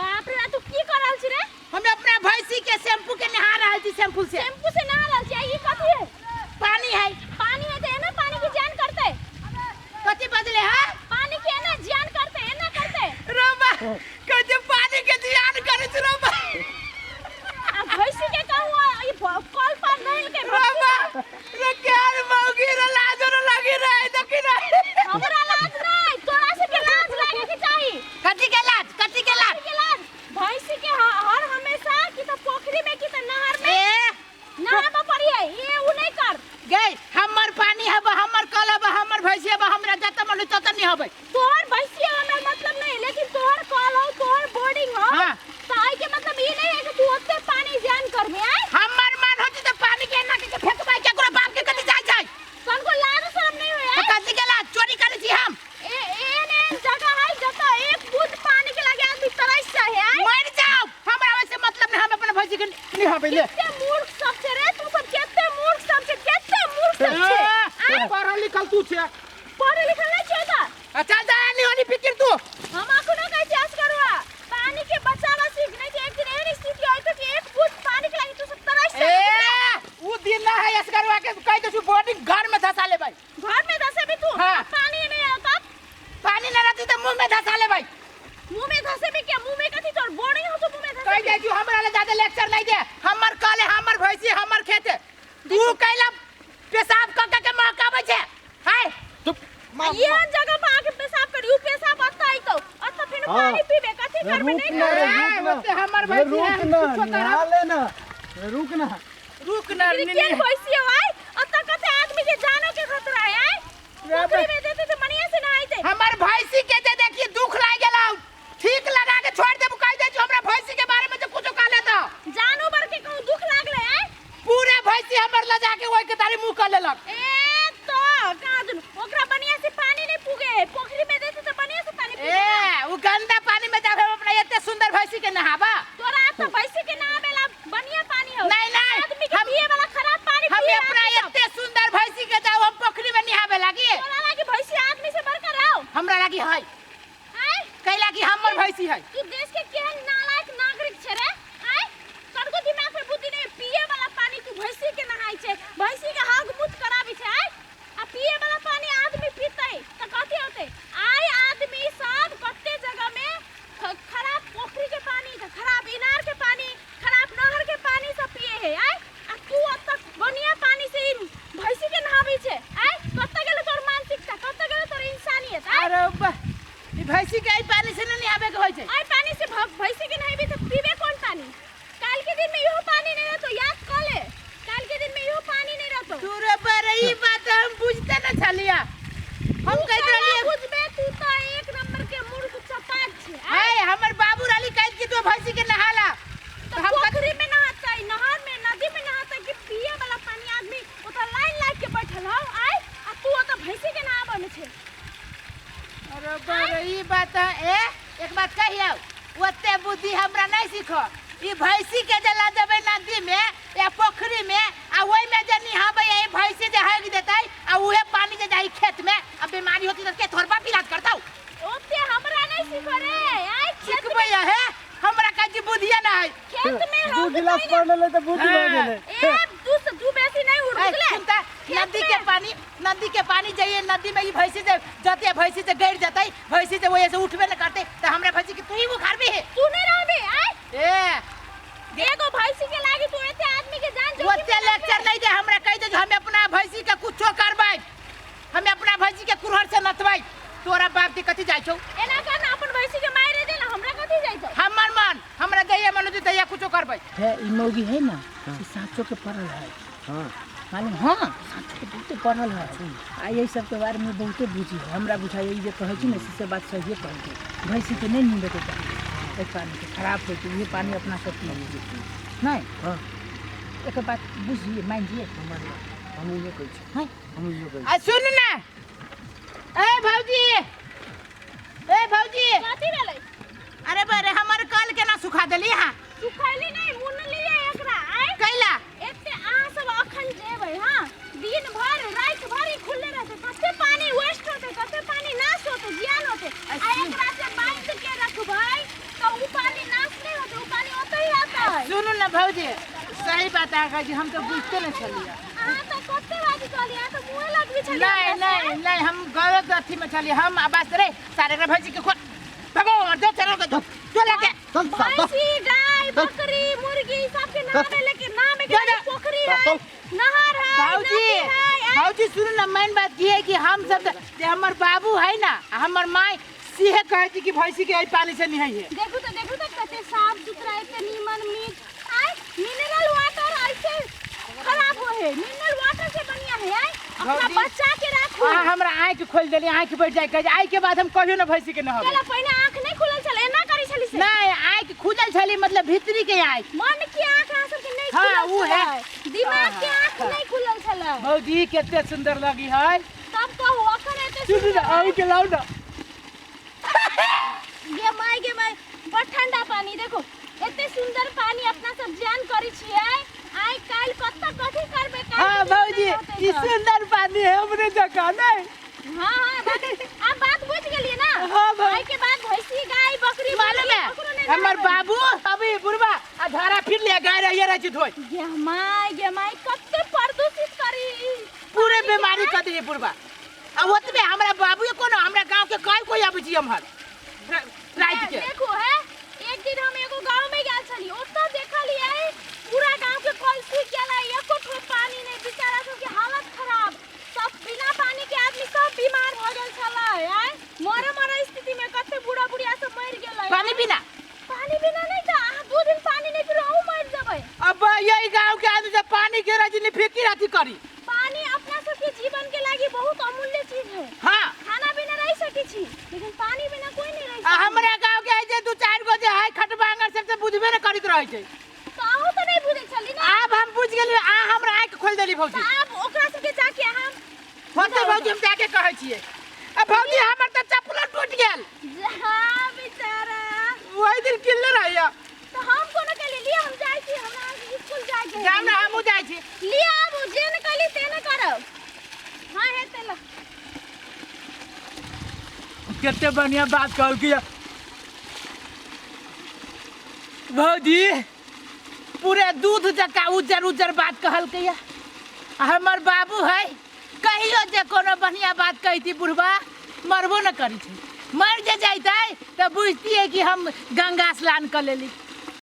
बाप रे, तू की कर रहल छी रे? हम अपना भैंसी के शैम्पू के नहा रहल छी, शैम्पू से। शैम्पू से नहा रहल छी? आ ई कथी है? पानी है। पानी है त एना पानी के जान करते? कथी बजले है? पानी के एना जियान करते, एना करते। रोबा कथी पानी के जियान करे छी रोबा? आ भैंसी के कहूं ई कल पर नहीं के रोबा रे केहन मौगी रे, लाजो न लगी रे, देखी रे। हमरा लाज नहीं, तोरा से के लाज लागे के चाही। कथी के लाज? कथी के लाज? कथी के लाज? भैंसी के हर हमेशा की तो पोखरी में की तो नहर में ए नहाबा पड़ी है, ये उ नहीं कर। गई हमर पानी हब, हमर कल हब, हमर भैंसी हब, हमरा जत मन तत नहीं हबै। तोहर भैंसी हब हमरा मतलब नहीं, लेकिन तोहर कल हो, तोहर बोर्डिंग हो। हाँ। तो आई के मतलब ये नहीं है कि तू ओते पानी जान करबे आय। हमर मन होती त पानी के ना के फेंकबा, केकरो बाप के कथी जाय छै? तनको लाज शरम नहीं होय त कथी के लाज? चोरी करै छी हम? ए एहन एहन जगह है जतऽ एक बूंद पानी के लागे आदमी तरस जाए आय। मर जाओ, हमरा वैसे मतलब नहीं, हम अपन भैंसी के निहाबै ले। केते मूर्ख सब छै रे तू सब, केते मूर्ख सब छै, केते मूर्ख सब छै ए, आय। पढ़ल लिखल तू छै? पढ़ल लिखल नहीं छै त। अच्छा जा नहीं होनी फिकिर तू। हम अखनो कहै छी असगरुआ पानी के बचावा सीख, नहीं तो एक दिन एहन स्थिति आयतो कि एक बूंद पानी के लागे तू सब तरस ए जाबे। उ दिन ना है असगरुआ के कह दे छु बोर्डिंग घर में धसा लेबै। घर में धसेबी तू? हाँ। पानी नहीं आता? पानी ना रहती तो मुंह में धसा लेबै। मुंह में धसेबी क्या? मुंह में कथी तोर बोर्डिंग हो तो मुंह में कह धसेबी? दे छु हमरा ले ज्यादा लेक्चर नहीं दे, हमर कल है, हमर भैंसी, हमर खेत है। तू कैला पेशाब क क के महकाबै छै? हाय चुप। ये जगह पर आके पेशाब करी, उ पेशाब अत्ता आइतो, अत्ता फिर हाँ। पानी पीबे, कथी रे करबे रुक नहीं ना रे, करबे। रुक ना। ओते हमर रे भैंसी है, रुक ना, कुछो करब। नहा ले ना। रे रुक ना। रुक ना, लेकिन निनी। केन भैंसी हो आय? अत्ता कते आदमी के जानो के खतरा है आय? रे पोखरी में देते तो मनिया से नहाइते। हमर भैंसी के जे देखी दुख लाग गेलौ, ठीक लगा के छोड़ देबू, कह दे जो हमरा भैंसी के बारे में जे कुछो कह ले तो। जानवर के कहूं दुख लागले आय? पूरे भैंसी हमर ल जाके ओइ के तारी मुंह कर लेलक। ए तो कहाँ दुन ओकरा बढ़िया से पानी नहीं पुगे, पोखरी में देते तो बढ़िया से पानी पुगे। ए उ गंदा पानी में जाके हम अपना एते सुंदर भैंसी के नहाबा? तोरा तो भैंसी के नहाबेला बढ़िया पानी हो। नहीं, नहीं, आदमी के पिए वाला खराब पानी हम पिए अपना आदमी सब। एते सुंदर भैंसी के जाओ हम पोखरी में निहाबे लागी? तोरा लागी भैंसी आदमी से बढ़कर आओ। हमरा लागी है। आय? कैला की हमर भैंसी है। तू देश के केहन नालायक नागरिक छे रे? आय? कनको दिमाग में बुद्धि नहीं, पिए वाला पानी तू भैंसी के नहाय छे, भैंसी के हग मुत कराबी छे आय? आ पिए वाला पानी आदमी पीतै त कथी होतै? आय आदमी सब कते जगह में खराब पोखरी के पानी, खराब इनार के पानी, खराब नहर के पानी सब पिए है आय? आ तू ओतऽ बढ़िया पानी से ई भैंसी के नहाबै छे आय? कतऽ गेलै तोर मानसिकता, कतऽ गेलै तोर इंसानियत आय? अरे बा, ई भैंसी के एहि पानी से नहीं नहाबे के होय छै। आय पानी से भैंसी के नहाबी त पीबे कोन पानी? काल के दिन में इहो पानी नहीं रहतो, याद कर ले, काल के दिन में इहो पानी नहीं रहतो। तू रे पर ई बात हम बुझते न छलिया। हम तू कहत केना रहलियै बुझबे, तू तो एक नंबर के मूर्ख चपाट छे। आय हमर बाबू रहली कहत कि तू भैंसी के नहाला। तो हम कहत पोखरी में नहातै, नहर में, नदी में नहातै कि पिए वाला पानी आदमी ओतऽ लाइन लाग के बैठल हौ आय, आ तू ओतऽ भैंसी के नहाबऽ में छे। अरे बाप ई बात है, ए एक बात कहियौ, ओते बुद्धि हमरा नहीं सीखो। ई भैंसी के जे ला देबै नदी में या पोखरी में आ ओहि में जे निहाबै, ई भैंसी जे हगि देतै आ उहे पानी जे जाई खेत में आ बीमारी होती त के थोड़बा इलाज करतौ। ओते हमरा नहीं सीखो रे आय, खेत सिखबै हे हमरा कहै छी बुद्धिए ना है। खेत में दू हगतै गिलास ने। पढ़ लेले त बुद्धि भऽ हाँ। गेलै। ए दू से दू बेसी नहीं उड़ ए, बुझले। सुनता, खेत नदी में। के पानी, नदी के पानी जाइए नदी में ई भैंसी से जते भैंसी से गड़ जतै, भैंसी से वही से उठबे न करते त हमरा भैंसी के तू ही उखाड़बी है। तू नहीं रहबे आय। ए एगो भैंसी के लागी तू एते आदमी के जान जोखिम ओते में लेक्चर रखबे। नहीं दे हमरा, कह दे जो हम अपना भैंसी के कुछो करबै, हम अपना भैंसी के कुरहर से नथबै। तोरा बाप के कथी जाइ छौ? एना कर ना, अपन भैंसी के मारे दे ना, हमरा कथी जाइ छौ? हमर मन हमरा दैया मन होतै तैया कुछो करबै। है ई मौगी है ना, ई साँचो के पड़ल है। हाँ। मालूम? हाँ, साँचो के बहुते पड़ल है आ यही सब के बारे में बहुते बुझी है। हमरा बुझाइ ई जे कहै छी ने से बात सहिए कहै छै। भैंसी के नहीं नींद के चाही, एहि पानी के खराब होइ छै, उहे पानी अपना सब पीबै छी नहीं। हाँ। एकर बात बुझिए मानिए। हम इहे कहै छी। हैं? हम इहे कहै छी। आ सुन ना ए भौजी, ए भौजी। कथी भेलै? अरे बरे हमर कल केना सुखा देली अहाँ? सुखैली नहीं, मुनलियै एकरा आय। कैला? एते अहाँ सब अखन जेबै, हाँ, दिन भर राति भर ई खुलले रहतै, कते पानी वेस्ट होतै, कते पानी नाश होतै, जियान होतै। आ एकरा से बांध के रखबै त उ पानी ना ने भौजी, सही बात अहाँ कहै छी, हम तऽ बुझिते नहि छलियै। अहाँ तऽ कते बाजी कहलियै, अहाँ तऽ मुँहे लगबै छलियै नहीं हमरा से। नहीं नहीं, हम गलत अथी में छलियै। हम आवाज रे सारे एकरा भैंसी के खोल, भगो दे, चलो के दो जो लगे। चल साला। भैंसी, गाय, बकरी, मुर्गी सबके नहावे लेके नामे के जा, जा। पोखरी है, चल। नहर है, भौजी, नदी है। भौजी सुनू ना, मेन बात की है कि हम सब जे हमर बाबू है ना आ हमर माय सीहे कहै छी कि भैंसी के एहि पानी से निहै है। देखू तो, देखू तो, कते साफ सुथरा, एते नीमन मीठ आय मिनरल वाटर ऐसे खराब हो है? मिनरल वाटर से बढ़िया है आय अपना भौजी, बच्चा के राखू। अहाँ हमरा आँखि खोलि देली, आँखि बढ़ि जाय कहै छै, आइ के बाद हम कहियो ना भैंसी के नहबै। केला पहिने आँख नहीं खुलल छल, एना करै छली से? नहीं, आँखि खुजल छली, मतलब भीतरी के आँखि। मन के आँख अहाँ सबके नहीं हाँ, खुलल उ है। छलै, दिमाग के आँख नहीं खुलल छलै। भौजी, कते सुंदर लगी है। तब कहू, अखन एते सुनू ना, अहूँ के लाउ ना। गे माय, गे माय, बड़ ठंडा पानी। देखो, एते सुंदर पानी अपना सब जान करै छियै, आइ काल्हि कतऽ कथी करबै काल्हि? हाँ कथी भौजी, होतै ई तऽ? सुंदर पानी है हमरे जगह नहीं। हाँ हाँ, बात, आप बात बुझ गेलियै ना? हाँ, भौ- आइ के बाद भैंसी, गाय, बकरी, मालूम मुर्गी है ककरो नहि हमर नहाबै। बाबू अभी बुढ़वा आ धारा फिर लिया गाय रहिए रहे छी धोइ। गे माय, गे माय, कते प्रदूषित करी पूरे पानी के, बीमारी आइ? कर दिए बुढ़वा। आ ओतबे हमरा बाबू कोनो हमरा गांव के कोई कोई आबै छी एम्हर राति के। देखो है, एक दिन हम एगो गांव में गेल छली, ओतऽ देखलियै पूरा गांव के कल सूख गेलै, एको ठोप पानी नहीं, बेचारा सबके हालत खराब, सब बिना पानी के आदमी सब बीमार भऽ गेल छलै। आय मरे मरे स्थिति में कते बूढ़ा बुढ़िया सब मरि गेलै पानी बिना। पानी बिना। नहीं तऽ अहाँ 2 दिन पानी नहीं पीरो, अहूँ मरि जेबै। अब यही गांव के आदमी जब पानी के रही नहीं फेंकी राती करी। पानी अपना सबके जीवन के लागी बहुत अमूल्य चीज है। हाँ। खाना बिना रह सकै छी, लेकिन पानी बिना कोई नहीं रह आ सकै। हमरा गांव के है जे 2 4 गो जे है खटबांगर सब से बुझबे न करैत रहै छै। तऽ अहूँ तऽ नहीं बुझै छली ना? आब हम बुझ गेलियै, आ हमरा आँखि खोलि देली भौजी। तऽ आब ओकरा सबके जाके अहाँ होतै भौजी, हम जाके कहै छियै। आ भौजी, हमर तऽ चप्पलो टूटि गेल। जा बेचारा। ओहि दिन किनले रहियै। तऽ हम कोनो के लिए हम जाइ छी, हमरा स्कूल जाय के है। जाउ ने, हमहूँ जाइ छी। लिअ, आबू, जे ने कहली ते ने करब। हाँ, हेतै ल। कते बढ़िया बात कहलकै भौजी, पूरे दूध जकाँ उज्जर उज्जर बात कहलकै। आ हमर बाबू है, कहियो जे कोनो बढ़िया बात कहती बुढ़बा मरबो न करी छै। मर जे जैतै तऽ बुझतियै कि हम गंगा स्नान कऽ लेली।